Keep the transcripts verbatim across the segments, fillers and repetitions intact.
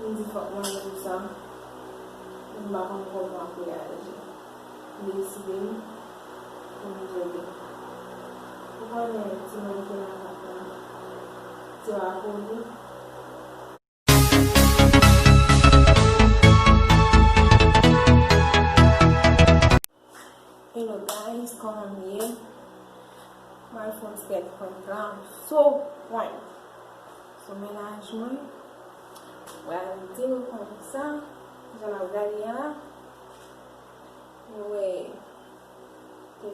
M di fòk mwen di sa. M pa konn kòman pou reyaji. M deside m pou m di ok. Ou konnen timoun ki nan kont lan, se pa pou li. Hello guys, kòman nou ye? Mwen al fè yon ti tèt prank la, so prank sou mennaj mwen. Mwen al di l konsa, jan l ap gade a la, mwen wè ke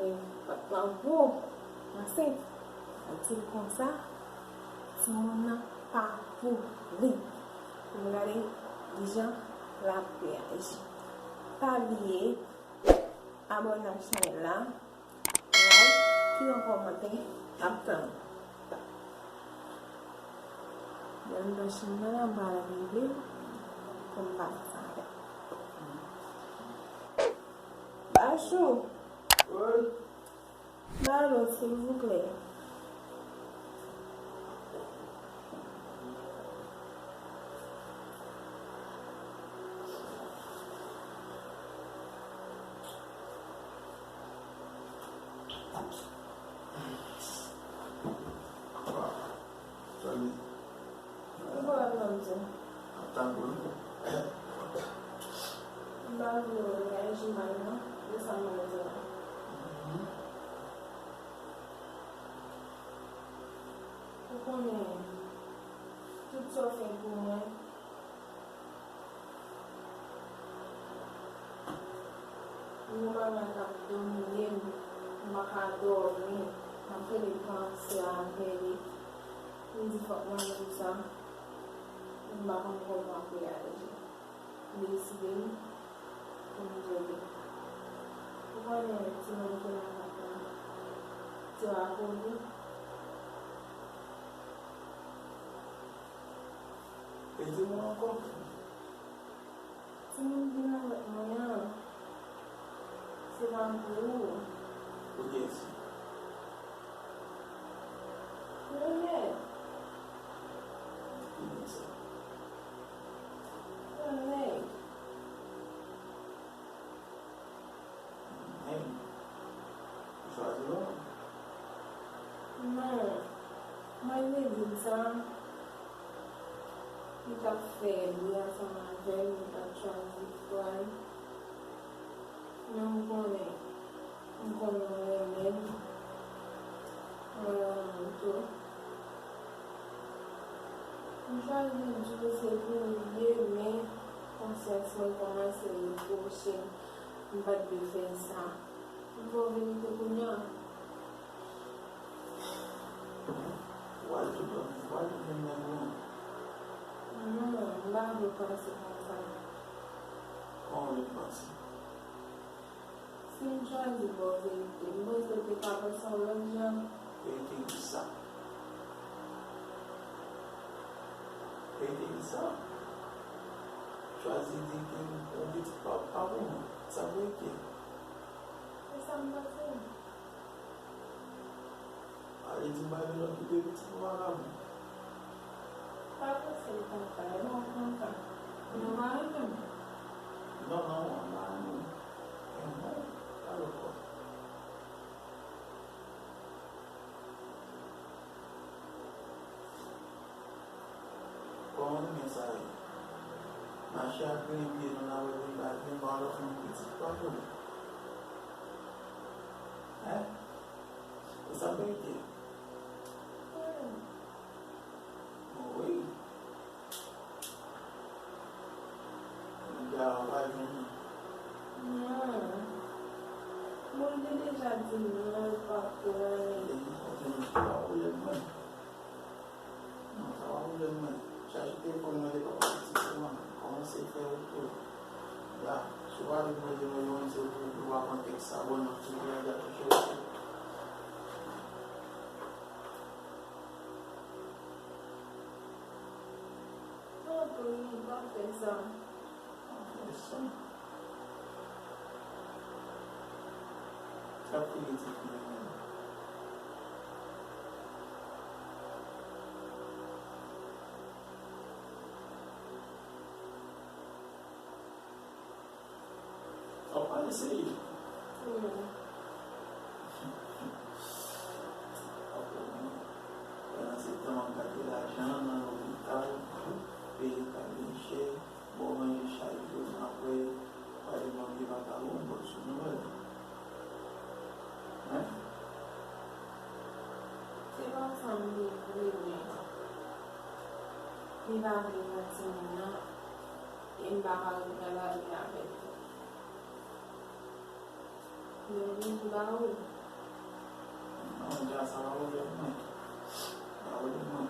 prank lan gwo, ansent. Mwen al di l konsa, timoun nan pa pou li. Mwen gade kijan l ap reyaji. Pa bliye, abòne ak chanèl la, like, kite yon kòmantè, n ap tann ou. Mwen anndan chanm nan la, m pral rive pou m pase sa avè l. Bachou! Wi. Ba lo, silvouplè. Salut. Ki pwoblèm nan, msye? Ap tann ou. M pa vle w reyaji mal non, de sa m pral di w la. Mhm. Ou konnen, tout sa w fè pou mwen, yon bagay k ap domine m, m pa ka dòmi, m ap rele panse avè li. M di fòk mwen di sa, m pa konn kòman pou reyaji. M deside m pou m di ok. Ou konnen timoun ki nan kont lan, se pa pou li. Redi mwen ankò. Timoun ki nan vant mwen an, se pa pou ou. Pou kiyès? Pou ou nèg. Ki nèg sa? Pou ou nèg. Nèg? Ou chwazi non? Non. Mwen te di l sa. Li t ap fè bri ansanm avè m, li t ap chwazi fwa l. Men ou konnen, m konnen w renmen m. Mwen renmen w tou. M chwazi di w se pou ou l ye, men konsyans mwen kòmanse repwoche m. M pa t dwe fè sa. M fè w verite kounye a. W al tou dòmi, w al tou jwenn nèg ou an. Non, m pa vle panse konsa. Kòman w vle panse? Si m chwazi ba w verite, m panse w te ka panse yon lòt jan. Verite ki sa? Verite ki sa? Chwazi di ke yon pitit pa, pa pou mwen. Sa verite. Se sa m panse. Ale di m pa gen lòt ki de pitit pou vagabon. Pa panse l konsa, e bon konsa. Ou pa renmen m? Non, non, mwen pa renmen w. Renmen w? Pale ankò. Kòman renmen sa ye? Mache ak grenn pye nou nan revèy bagay, ba lòt moun pitit pa pou li. Hein? E sa verite? Wi. Nèg la, ou pa jwenn li. Non. Bon, m te deja di non, l pa pou anyen. Li pa pwoblèm mwen. Non, sa pa pwoblèm mwen. Chache telefòn mwen, li pa pase ti pou mwen. Kòmanse fè wout tou. La, si w pa vin manje manje mwen, se pou ou pa pran tèks sa, bon, nan ti vwayaj la touche w. Tanpri, pa fè sa. Pa fè sa. Sa pou li di pou li menm. Eseye. Wi. Pandan se tan w ap gade lajan nan lopital, peye kay byen chè, bon manje chak jou, apre, w ale nan vye vakabon, w sou nouvèl. Hein? Se pa sa m te vle, men li pa vle pran timoun nan, e m pa ka ret nan lari avè l. Mwen vin ba ou. Non, dja sa pa pwoblèm mwen. Pa pwoblèm mwen.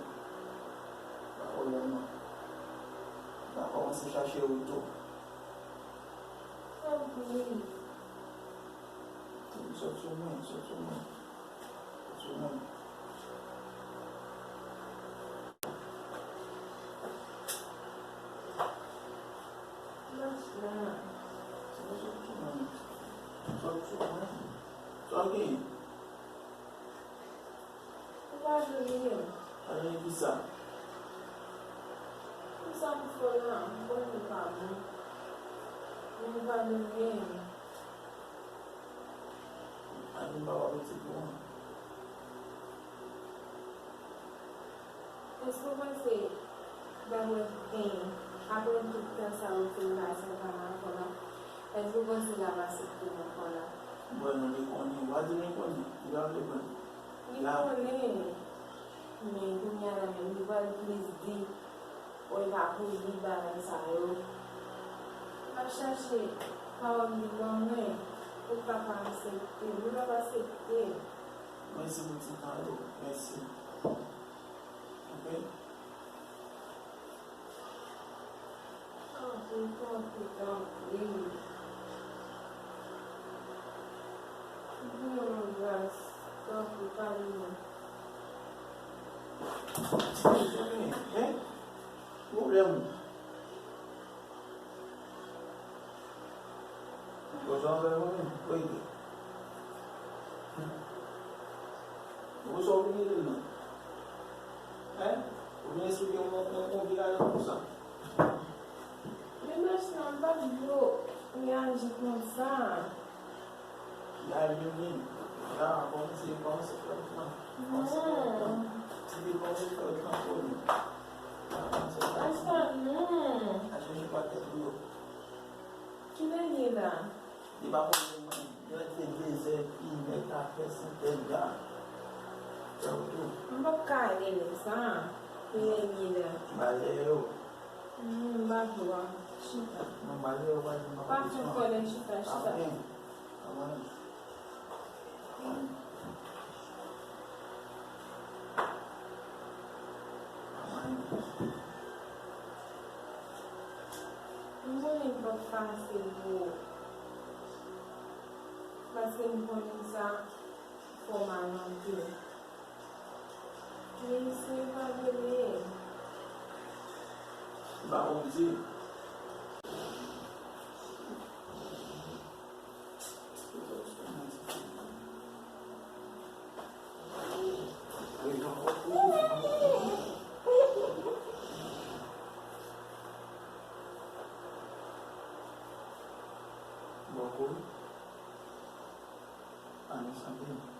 Pa pwoblèm mwen. M a kòmanse chache wout ou. Tanpri. Sot sou mwen, sot sou mwen. Sot sou mwen. Machan. Sot sou mwen. Sot sou mwen. Sa w genyen? Ou pa jwenn li menm. Pa jwenn kisa? Pou sa m fè w la, m konnen ou pa bon. Men ou pa jwenn li menm. Ann pa w apetit pou mwen. Èske w panse, daprè, en, apre tout tan sa yo fin pase ansanm avè w la, èske w panse l ap aksepte m ankò la? Bon, nou li konnen, w a di li konnen, li pa vle pran. Li konnen, men kounye a la menm, li pral plis di, o, e pa pou li bagay sa yo. M ap chache pawòl li ban mwen, pou l pa ka aksepte, li p ap aksepte. Mèsi pou ti tan yo, mèsi. Ok? Tanpri, tanpri, tanpri. Fè mwen yon gras, tanpri, pale mwen. Hein? Pwoblèm ou? Bon, sa w fè mwen menm? Kote? Bon, sa w vin rele l nan? Hein? Ou vin esplike mwen yon, yon, yon vye rayon konsa? Men machan, m pa t vle w reyaji konsa. Reyaji, men la, kòmanse, kòmanse fè wout lan. Kòmanse fè wout lan. Ti de kòmanse fè wout lan pou nou. La, kòmanse fè wout lan. Machan, non. Al chèche pa tèt ou yo. Kilè l ye la? Li pa konnen mwen. Li rete de zè, inè, katè, senk è la. Fè wout ou. M p ap ka ale konsa. Kilè l ye la? Ba lè yo. Hmm, m pa dwe chita. Non, ba lè yo, ba lè yo, m pa fè kòlè, chita, chita. Amen. Amen. Amen. M konnen li p ap fasil pou ou. Paske m konnen sa fè w mal anpil. Men se pa vre. Ba Bondye. Bòkò. Ane santi.